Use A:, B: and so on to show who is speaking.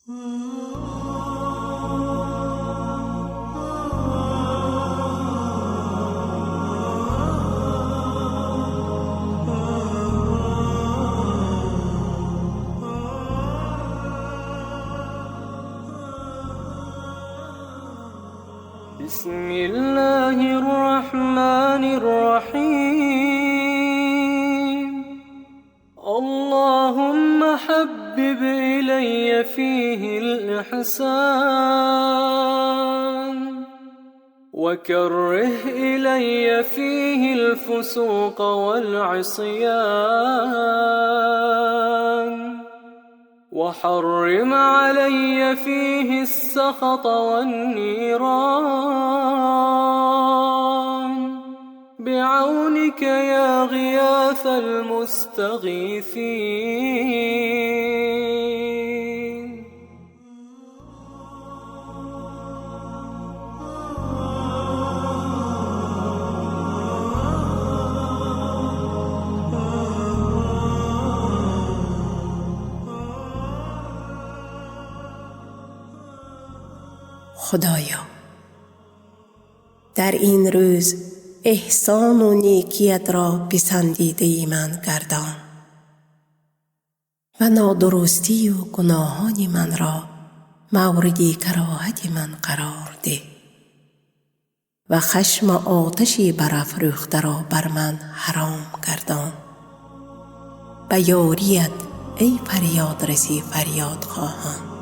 A: بسم الله الرحمن الرحيم. اللهم حبب إلي فيه الإحسان وكره إلي فيه الفسوق والعصيان وحرم علي فيه السخط والنيران بعونك يا غياث المستغيثين.
B: خدایا، در این روز احسان و نیکیت را پسندیده من گردان و نادرستی و گناهان من را مورد کراهت من قرار ده و خشم آتش برافروخته را بر من حرام گردان. به یاریت ای فریاد رسی فریاد خواهان.